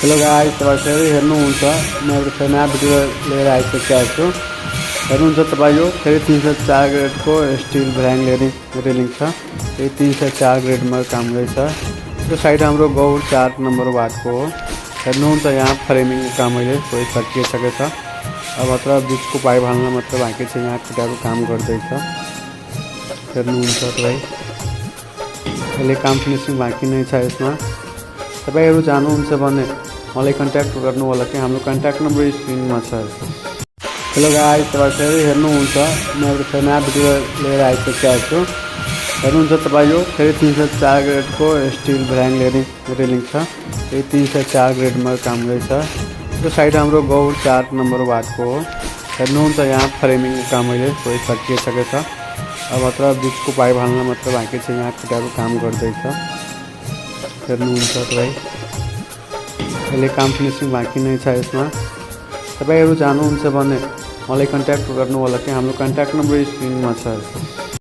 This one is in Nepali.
हेलो गाइस, तपाईहरु हेर्नुहुन्छ म एउटा नयाँ भिडियो लिएर आइसकेको छु। हेर्नुहुन्छ तपाईँ यो फेरि 304 ग्रेडको स्टिल भ्याङ रेलिङ छ। यो 304 ग्रेडमा काम गर्छ। यो साइड हाम्रो गौर 4 नम्बर वार्डको हो। हेर्नुहुन्छ यहाँ फ्रेमिङ काम अहिले कोही सकिसकेको छ। अब मात्र बिचको पाइप हाल्न मात्र बाँकी छ। यहाँ केटाहरु काम गर्दैछ। हेर्नुहुन्छ तपाईँ अहिले काम फिनिसिङ बाँकी नै छ। यसमा तपाईहरु जानुहुन्छ भने मलाई कन्ट्याक्ट गर्नु होला कि हाम्रो कन्ट्याक्ट नम्बर स्क्रिनमा छ। हेलो गाइस, तपाईहरु हेर्नुहुन्छ म एउटा नयाँ भिडियो लिएर आइसकेको छु। हेर्नुहुन्छ तपाईँ यो फेरि 304 ग्रेडको स्टिल भ्याङ रेलिङ छ। यो 304 ग्रेडमा काम गर्छ। यो साइड हाम्रो गौर 4 नम्बर वार्डको हो। हेर्नुहुन्छ यहाँ फ्रेमिङ काम अहिले कोही सकिसकेको छ। अब मात्र बिचको पाइप हाल्न मात्र बाँकी छ। यहाँ केटाहरु काम गर्दैछ। हेर्नुहुन्छ तपाईँ अहिले काम फिनिसिङ बाँकी नै छ। यसमा तपाईहरु जानुहुन्छ भने मलाई कन्ट्याक्ट गर्नु होला कि हाम्रो कन्ट्याक्ट नम्बर स्क्रिनमा छ।